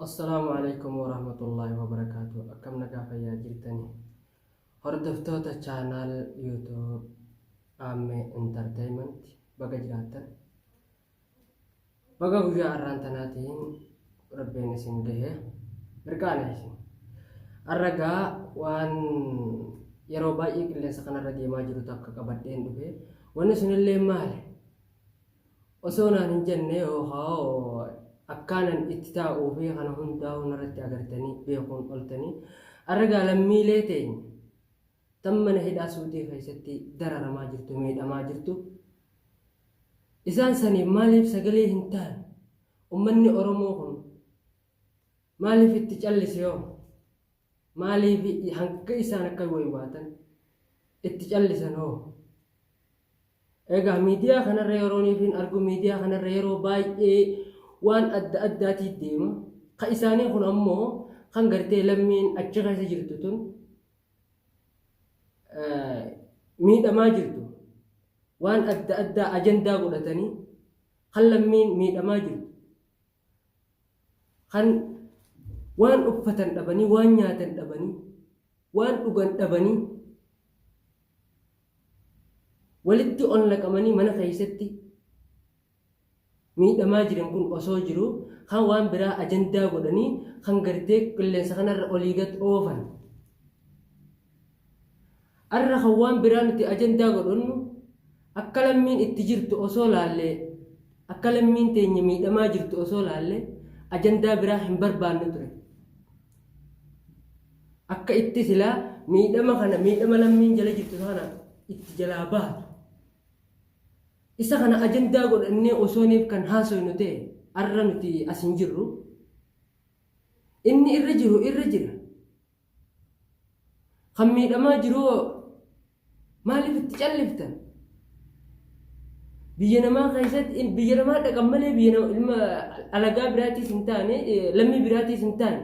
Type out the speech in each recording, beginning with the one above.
Assalaamu alaikum warahmatullaahi wabarakaatu. Akkam nagaa fayyaa jirtani? Hordoftoota chaanaal YouTube Aammee Entertainment baga jiraattan. Baga guyyaa har'aan tanaatiin Rabbiin isin gahe mirqaana isin. Har'a gaa waan yeroo baay'ee qilleensa kanarra deemaa jiru takka qabadheen dhufe. Wanni sunillee maali? Osoo naan hin jenne yookaan akkaanan itti taa'uu fi kana hundaa'uu narratti agartanii beekuun oltanii. Har'a gaa lammiilee teenya tan mana hidhaa Suudii keessatti dararamaa jirtu miidhamaa jirtu isaan saniif maaliif sagalee hin taane? Ummanni Oromoo kun maaliif itti callise hoo? Maaliif hanga isaan akka waywaatan itti callisan hoo? Egaa miidiyaa kanarra yerooniif hin argu, miidiyaa kanarra yeroo baay'ee waan adda addaatii deema. Ka isaanii kun ammoo kan gartee lammiin achi keessa jirtu tun miidhamaa jirtu waan adda addaa ajandaa godhatanii, kan lammiin miidhamaa jirtu, kan waan uffatan dhabanii, waan nyaatan dhabanii, waan dhugan dhabanii, walitti ol naqamanii mana keessatti miidhamaa jiran kun osoo jiru, kan waan biraa ajandaa godhanii kan gartee qilleensa kanarra olii gad oofan. Arra kan waan biraa nuti ajandaa godhannu, akka lammiin itti jirtu osoo laallee, akka lammiin teenya miidhamaa jirtu osoo laallee, ajandaa biraa hin barbaannu ture. Akka itti silaa miidhama kana, miidhama lammiin jala jirtu kana itti jalaa baatu. Isa kana ajandaa godhannee osooniif kan haasoynu ta'e, arra nuti as hin jirru. Inni irra jiru irra jira. Kan miidhamaa jiru maaliif itti calliftan? Biyya namaa keessatti, biyya namaa dhaqan malee, biyya nama ilma alagaa biraatiis hin taane, lammii biraatiis hin taane.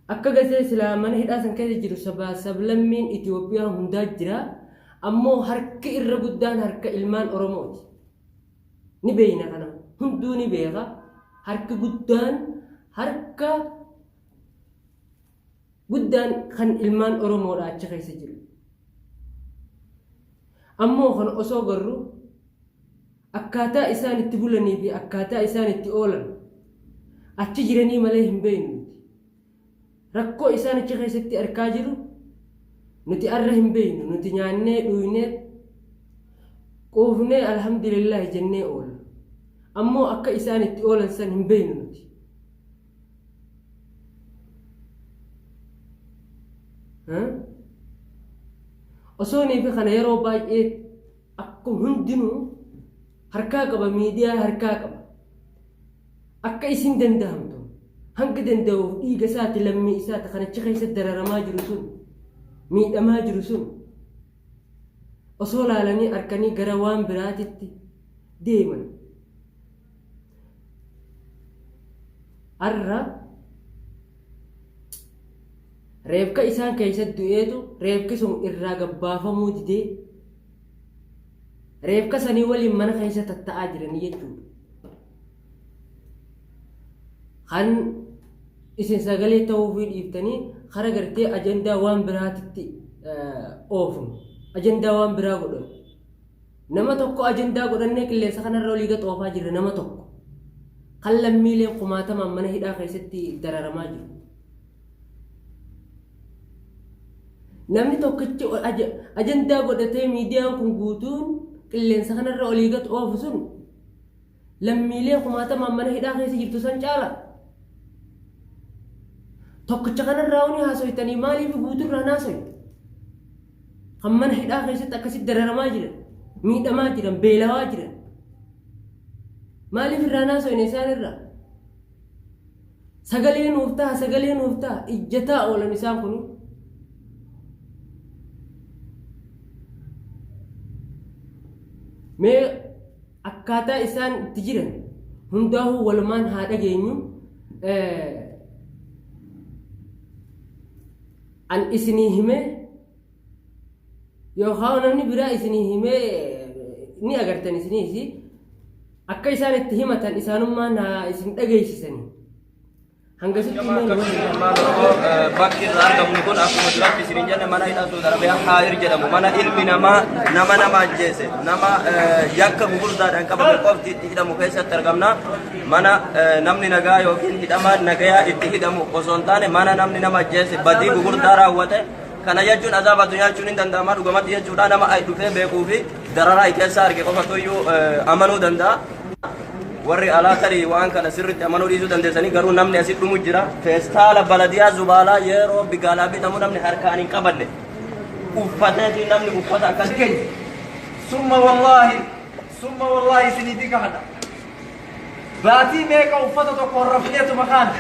Akka gasee silaa mana hidhaa san keessa jiru sabaa sablammiin Itoophiyaa hundaa jira. Ammoo harki irra guddaan harka ilmaan Oromooti. Ni beeyna kana. Hunduu ni beeka. Harki guddaan, harka guddaan kan ilmaan Oromoodha achi keessa jiru. Ammoo kana osoo garru, akkaataa isaan itti bulanii fi akkaataa isaan itti oolan achi jiranii malee hin beeknu nuti. Rakkoo isaan achi keessatti arkaa jiru nuti arra hin beeknu. Nuti nyaannee dhuynee quufnee alhamdulillahi jennee oolla. Ammoo akka isaan itti oolan san hin beeknu nuti. Osoo fi kana yeroo baay'ee akkuma hundinuu harkaa qaba, miidiyaa harkaa qaba. Akka isin danda'amtu hanga danda'uuf dhiiga isaati, lammii isaati kan achi keessa dararamaa jiru sun, miidhamaa jiru sun osoo laalanii arkanii gara waan biraatitti deeman. Har'a reefka isaan keessatti du'eetu reefki sun irraa gabbaafamuu didee reefka sanii waliin mana keessa tatta'aa jiranii jechuudha. Kan isin sagalee ta'uufii dhiiftanii kara gartee ajandaa waan biraatitti oofnu. Ajandaa waan biraa godhan. Nama tokko ajandaa godhannee qilleensa kanarra olii gad oofaa jirra, nama tokko. Kan lammiileen kumaatamaan mana hidhaa keessatti dararamaa jiru. Namni tokkichi ajandaa godhatee miidiyaan kun guutuun qilleensa kanarra olii gad oofu sun lammiilee kumaatamaan mana hidhaa keessa jirtu san caala. Tokkicha kanarraa oni haasoytanii maaliif guuturraa haasoytu? Kan mana hidhaa keessatti akkasitti dararamaa jiran, miidhamaa jiran, beelawaa jiran. Maaliif irraa haasoyne isaan irraa? Sagalee nuuf ta'a, sagalee nuuf ta'a, ijjataa oolan isaan kun. Mee akkaataa isaan itti jiran hundaa'uu walumaan haa dhageenyu. An isinii himee yookaan namni biraa isinii himee ni agartan isiniis. Akka isaan itti himatan isaanummaan haa isin dhageessisanii. Hangasitti Jamaa immoo akkam nu jirtu waliin ilmaan Oromoo bakki irraa argamnu kun akkuma duratti isiniin jenne mana hidhaa Saudi Arabiyaa Haayir jedhamu mana ilmi namaa nama nama ajjeese nama yakka gugurdaadhaan qabame qofti itti hidhamu keessatti argamna. Mana namni nagaa yookiin hidhamaan nagayaa itti hidhamu osoo hin taane mana namni nama ajjeese badii gugurdaa raawwate kana jechuun azaaba addunyaa jechuun hin danda'ama dhugamatti jechuudha nama dhufee beekuu fi dararaa keessa arge qofatu iyyuu amanuu danda'a. Warri alaa tarii waan kana sirriitti amanuu dhiisuu dandeessanii garuu namni asitti dhumu jira. Feestaala baladiyaa zubaalaa yeroo bigaalaa bitamu namni harkaan hin qabanne. Uffateeti namni uffata akkas keenya. Summa wallaahi, summa wallaahi isiniitii kakadha. Baatii meeqa uffata tokko rafneetuma kaana.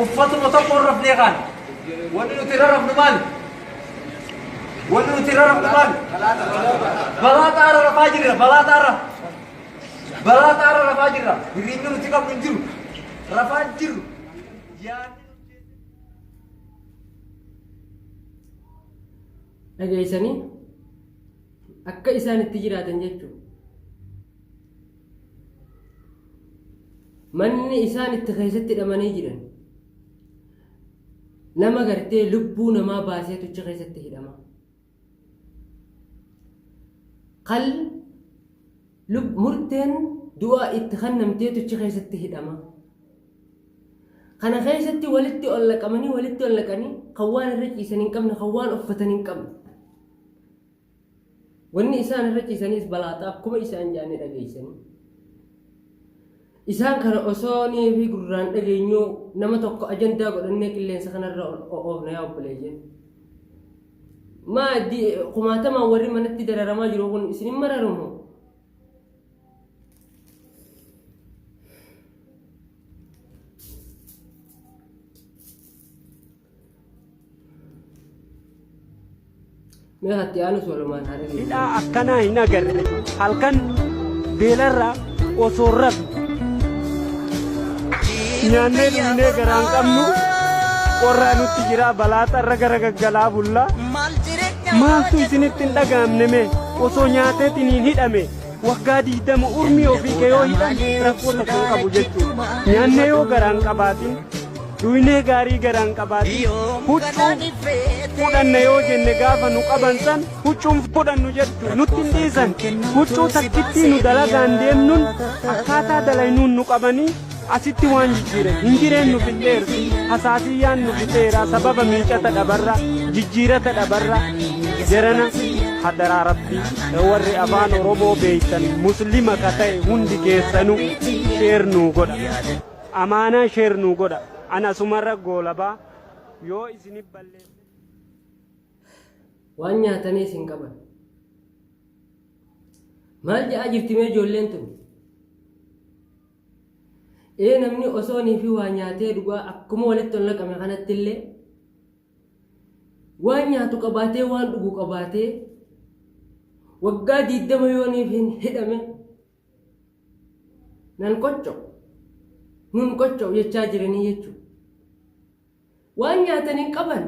Uffatuma tokko rafnee kaana. Wanni nuti irra rafnu maali? Wanni nuti irra rafnu maali? Balaa xaara rafaa jirra, balaa xaara. Balaa xaara rafaa jirra. Hirriibni nuti qabnu hin jiru. Rafaa hin jirru. Yaadni Dhageessanii akka isaan itti jiraatan jechuudha. Manni isaan itti keessatti hidhamanii jiran nama gartee lubbuu namaa baaseetu achi keessatti hidhama. Kal murteen du'aa itti kennamteetu achi keessatti hidhama. Kana keessatti walitti ol naqamanii walitti ol naqanii kan waan irra ciisan hin qabne kan waan uffatan hin qabne. Wanni isaan irra ciisanis balaaxa akkuma isaan jedhanii dhageessanii. Isaan kana osoo nii fi gurraan dhageenyuu nama tokko ajandaa godhannee qilleensa kanarra oofna yaa obboleeyyan. Maa kumaatamaan warri manatti dararamaa jiru kun isin hin mararumoo? Mee hatti aanus walumaan haa dhageenyu. Hidhaa akkanaa hin agarre. Halkan beelarraa osoo hin rafne. Nyaannee dhugnee garaan qabnu qorraa nutti jira balaaxarra gara gaggalaa bulla. Maaltu isinitti hin dhaga'amne mee osoo nyaateetiin hin hidhame waggaa 20 urmii ofii kee yoo hidhan rakkoo tokko hin qabu jechuudha. Nyaannee yoo garaan qabaatin Duynee gaarii garaa hin qabaatin. Huccuu fudhanna yoo jenne gaafa nu qaban san huccuun fudhannu jettu nutti hin dhiisan. Huccuu takkittii nu dalagaan deemnun akkaataa dalaynuun nu qabanii asitti waan jijjiiran hin jireen nu fixxeerti. Hasaasiyyaan nu fixeera sababa miicata dhabarra jijjiirata dhabarra jarana hadaraa rabbi warri afaan oromoo beeytan muslima ka ta'e hundi keessanu sheer nuu godha. Amaanaa share nuu godha an asumarra goolabaa yoo isinif balleesse. Waan nyaataniis hin qaban. Maal jedhaa jirti mee ijoolleen tun? Ee namni osoo nii fi waa nyaatee dhugaa akkuma walitti ol naqame kanatti illee waan nyaatu qabaatee waan dhugu qabaatee waggaa 20 yooniif hin hidhame Nan qocca'u, nun qocca'u jechaa jiranii jechuudha. Waan nyaatan hin qaban.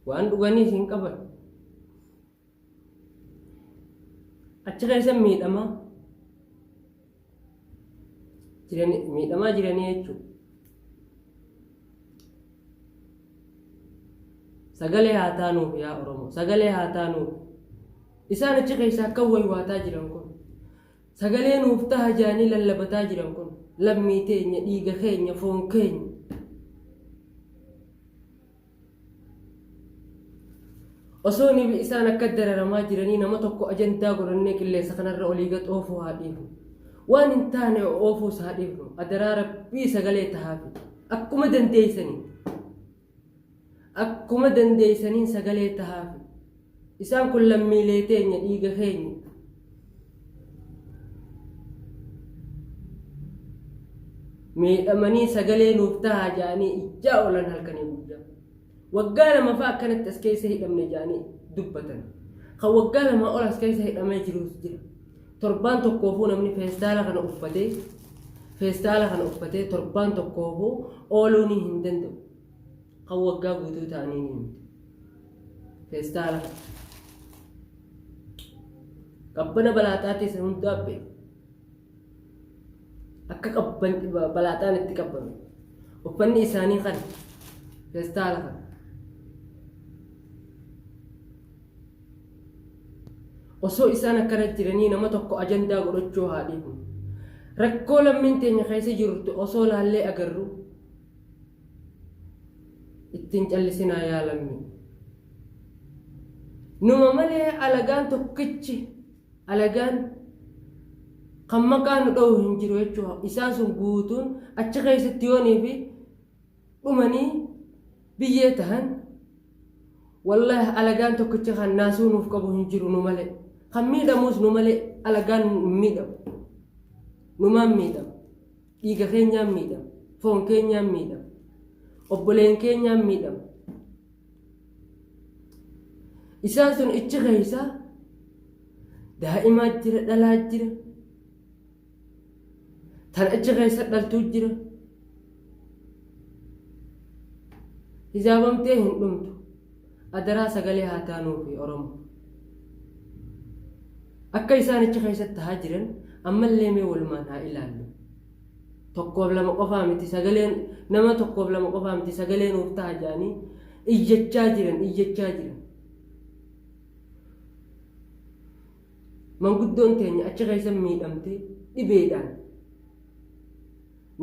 Waan dhuganiis hin qaban. Achi keessa miidhamaa jiranii miidhamaa jiranii jechuudha. Sagalee haa taanuuf yaa Oromoo, sagalee haa taanuuf. Isaan achi keessaa akka waywaataa jiran kun, sagalee nuuf taha jedhanii lallabataa jiran kun, lammii teenya, dhiiga keenya, foon keenya. Osoo ni isaan akka dararamaa jiranii nama tokko ajandaa godhannee qilleensa kanarra olii gad oofuu haa dhiifnu. Waan hin taane oofuus haa dhiifnu. Adaraa rabbii sagalee tahaafi. Akkuma dandeessanii. Akkuma dandeessaniin sagalee tahaafi. Isaan kun lammiilee teenya dhiiga keenya. Miidhamanii sagalee nuuf tahaa jedhanii ijjaa oolan halkanii guyyaa. Waggaa 2 fa'a akkanatti as keessa hidhamne jedhanii dubbatan. Kan waggaa 2 ol as keessa hidhamee jirus jira. Torbaan tokkoofuu namni feestaala kana uffatee feestaala kana uffatee torbaan tokkoofuu ooluu ni hin danda'u. Kan waggaa guutuu ta'anii ni himti. Feestaala kana. Qabbana balaaxaa teessan hundaa beeku. Akka qabban balaaxaan itti qabbame. Uffanni isaanii kana feestaala kana. Osoo isaan akkana jiranii nama tokko ajandaa godhachuu haa dhiifnu. Rakkoo lammiin teenya keessa jirtu osoo laallee agarru ittiin callisinaa yaa lammii. Numa malee alagaan tokkichi alagaan kan maqaa nu dha'u hin jiru jechuudha. Isaan sun guutuun achi keessatti yoonii fi dhumanii biyyee tahan wallaahi alagaan tokkichi kan naasuu nuuf qabu hin jiru nu malee. Kan miidhamus nu malee alagaan hin miidhamu. Numaan miidhamu. Dhiiga keenyaan miidhama. Foon keenyaan miidhama. Obboleen keenyaan miidhama. Isaan sun ichi keessa daa'imaa jira, dhalaa jira. Tan achi keessa dhaltuu jira. Hisaabamtee hin dhumtu. Adaraa sagalee haa taanuufi Oromo. Akka isaan achi keessatti tahaa jiran ammallee mee walumaan haa ilaallu. Tokkoof lama qofaa miti sagaleen nama tokkoof lama qofaa miti sagalee nuuf taha jedhanii iyyachaa jiran iyyachaa jiran. Manguddoon teenya achi keessa miidhamtee dhibeedhaan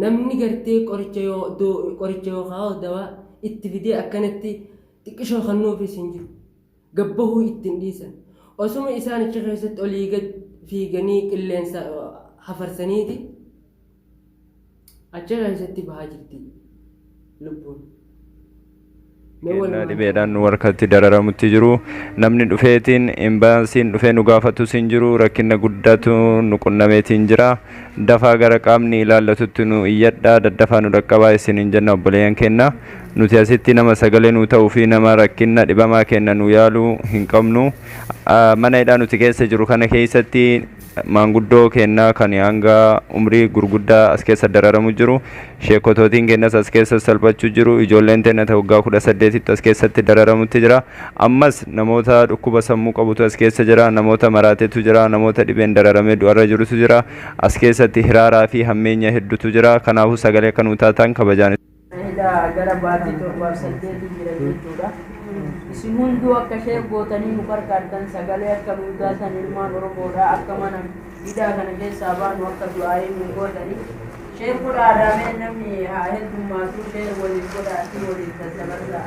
namni gartee qoricha yoo qoricha yookaan dawaa itti fidee akkanatti xiqqishoo kennuufis hin jiru. Gabbahuu itti hin dhiisan. Osuma isaan achi keessatti olii gad fiiganii qilleensa hafarsaniiti achi keessatti bahaa jirti lubbuun. Mee Kennaa walumaan dhibeedhaan nu harkatti dararamutti jiru. Namni dhufeetiin imbaansiin dhufee nu gaafatus hin jiru. Rakkina guddatu nu qunnameetiin jira. Dafaa gara qaamni ilaallatutti nu iyyadhaa. Daddafaa nu dhaqqabaa isin hin jenna obboleeyyan kenna. Nuti asitti nama sagalee nu ta'uu fi nama rakkina dhibamaa kenna nu yaaluu hin qabnu. Mana hidhaa nuti keessa jiru kana keessatti maanguddoo kennaa kan hanga umrii gurguddaa as keessa dararamu jiru. Sheekotootiin kennas as keessa salphachuu jiru. Ijoolleen teenya ta waggaa 18tti as keessatti dararamutti jira. Ammas namoota dhukkuba sammuu qabutu as keessa jira. Namoota maraatetu jira. Namoota dhibeen dararamee du'arra jirutu jira. As keessatti hiraaraa fi hammeenya hedduutu jira. Kanaafuu sagalee akka nuu taatan kabajaan hidhaa gara baatii torbaaf saddeetii jira jechuudha. Isin hunduu akka ishee gootanii nu qarqaartan sagalee akka nuu taatan ilmaan Oromoodha akka mana hidhaa kana keessaa baanu akka du'aayii nu gootanii. Share godhaadhaa namni haa heddummaatu share waliif godhaatii waliif daddabarsaa.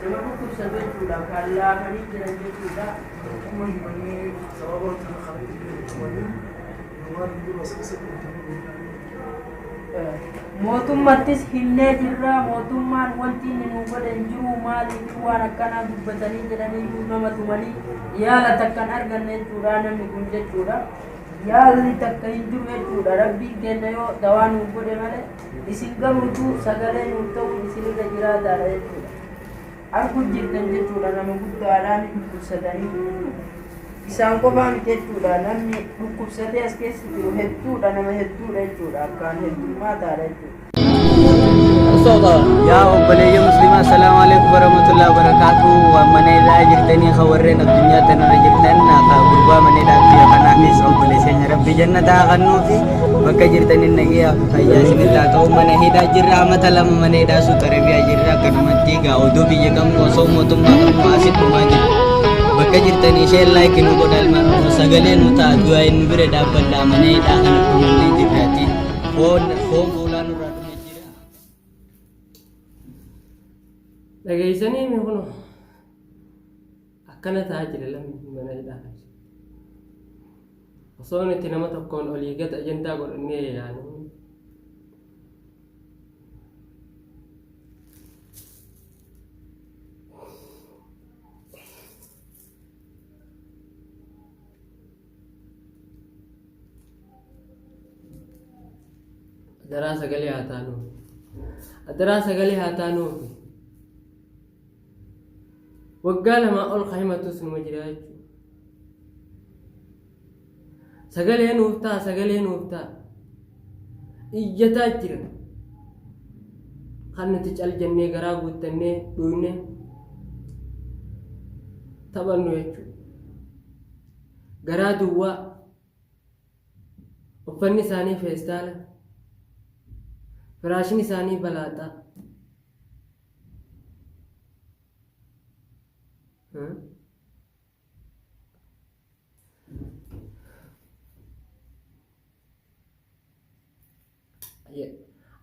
Nama dhukkubsatu jechuudha kan laafanii jiran jechuudha. Mootummaan himannee sababa kana qabanii waan dura as keessatti Mootummaattis himnee jirra. Mootummaan wanti inni nu godhe hin jiru. Maaliif waan akkanaa dubbatanii jedhanii nama tumanii yaala takka hin arganne jechuudha namni kun jechuudha. Yaalli takka hin jiru jechuudha. Rabbiin keenya yoo dawaa nuuf godhe malee isin garuutu sagalee nuuf ta'uun isinirra jiraataadha jechuudha. Arguu jirtan jechuudha nama guddaadhaan dhukkubsatanii. Isaan qofaa miti jechuudha. Namni dhukkubsatee as keessa jiru hedduudha nama hedduudha jechuudha. Akkaan heddummaataadha jechuudha. Yaa obboleeyyan musliimaa, assalaamu alaikum warahmatullahi wabarakatuh. Waan mana irraa jirtanii ka warreen addunyaa tanarra jirtan ka gurbaa mana hidhaa biyya kanaafis obboleessa keenya rabbi jannata haa kennuufi bakka jirtaniin nagayaa fi fayyaa isinitti haa ta'u. Mana hidhaa jirra, amata 2 mana hidhaa Suudi Arabiyaa jirra. Akkanumatti egaa odoo biyya qabnu osoo mootummaa qabnu asitti dhumaa jirra. Bakka jirtanii isheen like nu godha ilmaan Oromoo sagalee nu ta'a du'aa nu bira dhaabbadhaa mana hidhaa kana dhumannee jirraati. Foon foon fuulaa nurraa dhume jira. Dhageessanii mi kunoo akkana ta'aa jira lammi mana hidhaa keessa. Osoo nuti nama tokkoon olii gad ajandaa godhannee yaanu Adaraa sagalee haa taanuu. Adaraa sagalee haa taanuufi. Waggaa 2 ol ka himatus numa jira jechuudha. Sagalee nuuf ta'a, sagalee nuuf ta'a. Iyyataa jira. Kan nuti cal jennee garaa guuttannee dhuyne taphannu jechuudha. Garaa duwwaa. Uffanni isaanii feestaala. Firaashin isaanii balaaxaa.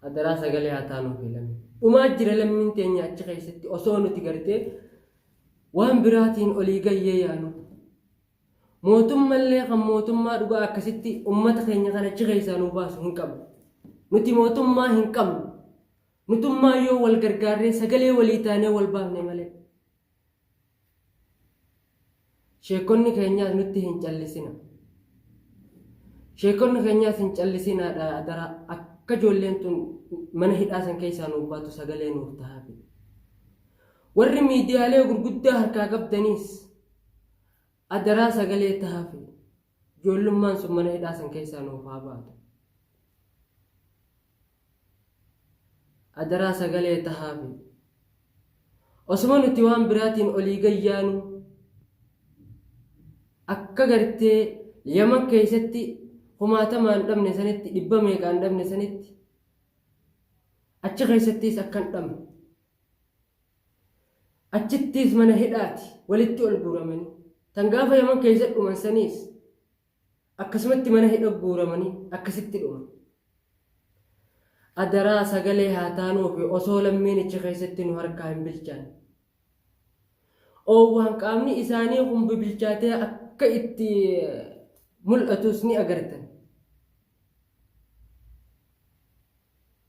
Adaraa sagalee haa taanuufi lammiin. Dhumaa jira lammiin teenya achi keessatti osoo nuti gartee waan biraatiin olii gayyee yaanu. Mootummallee kan mootummaa dhugaa akkasitti ummata keenya kana achi keessaa nuu baasu hin qabnu. Nuti mootummaa hin qabnu. Nutummaa yoo wal gargaarree sagalee walii taanee wal baafne malee. Sheekonni keenyaas nutti hin callisina. Sheekonni keenyaas hin callisinaadha adaraa akka ijoolleen tun mana hidhaa san keessaa nuuf baatu sagalee nuuf tahaafi. Warri miidiyaalee gurguddaa harkaa qabdaniis adaraa sagalee tahaafi. Ijoollummaan sun mana hidhaa san keessaa nuuf haa baatu. Adaraa sagalee tahaafi. Osuma nuti waan biraatiin olii gayyaanu akka gartee Yaman keessatti kumaatamaan dhabne sanitti dhibba meeqaan dhabne sanitti achi keessattis akka hin dhabne. Achittis mana hidhaati walitti ol guuramanii. Tan gaafa Yaman keessa dhuman saniis akkasumatti mana hidha guuramanii akkasitti dhuman. Adaraa sagalee haa taanuufi osoo lammiin achi keessatti nu harkaa hin bilchaanne. Oowwaan qaamni isaanii kun bibilchaatee akka itti mul'atus ni agartan.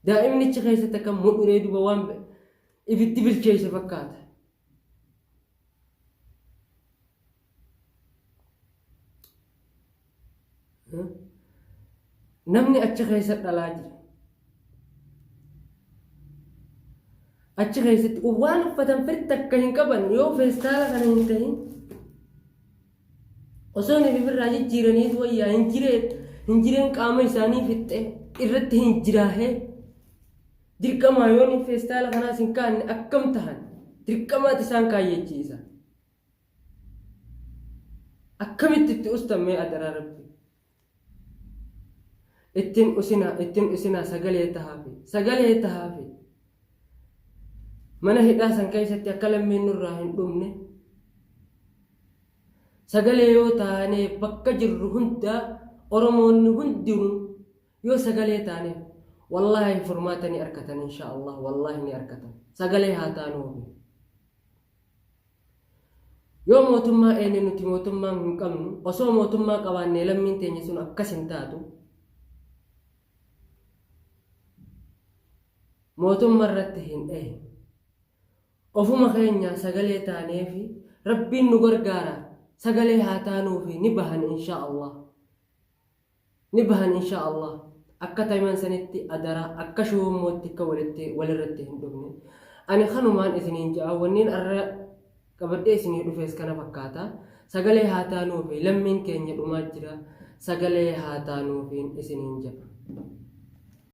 Daa'imni achi keessatti akka mudhuree duba waan ibiddi bilcheesse fakkaata. Namni achi keessa dhalaa jira. Achi keessatti waan uffatan firi takka hin qaban yoo feestaala kana hin ta'in osoo inni ofirraa jijjiiraniitu wayyaa hin jireen hin jireen qaama isaanii fixxee irratti hin jiraahee dirqamaa yoo inni feestaala kanaas hin kaanne akkam tahan dirqamaatti isaan kaayyachiisa. Akkamitti itti ustan mee adaraa rabbi. Ittiin usinaa ittiin usinaa sagalee tahaafi sagalee tahaafi. Mana hidhaa san keessatti akka lammiin nurraa hin dhumne sagalee yoo taanee bakka jirru hundaa Oromoonni hundinuu yoo sagalee taane wallaahi furmaata ni arkatan insha Allah wallaahi ni arkatan sagalee haa taanuufi. Yoo mootummaa eenne nuti mootummaa hin qabnu osoo mootummaa qabaannee lammiin teenya sun akkas hin taatu. Mootummaa irratti hin dhahe. Ofuma keenya sagalee taaneefi rabbiin nu gargaara sagalee haa taanuufi ni bahan insha Allah. Ni bahan insha Allah. Akka tayman sanitti adaraa akka shuummootti akka walitti walirratti hin dhufne. Ani kanumaan isiniin ja'a wanniin arra qabadhee isinii dhufes kana fakkaata. Sagalee haa taanuufi lammiin keenya dhumaa jira. Sagalee haa taanuufiin isiniin ja'a.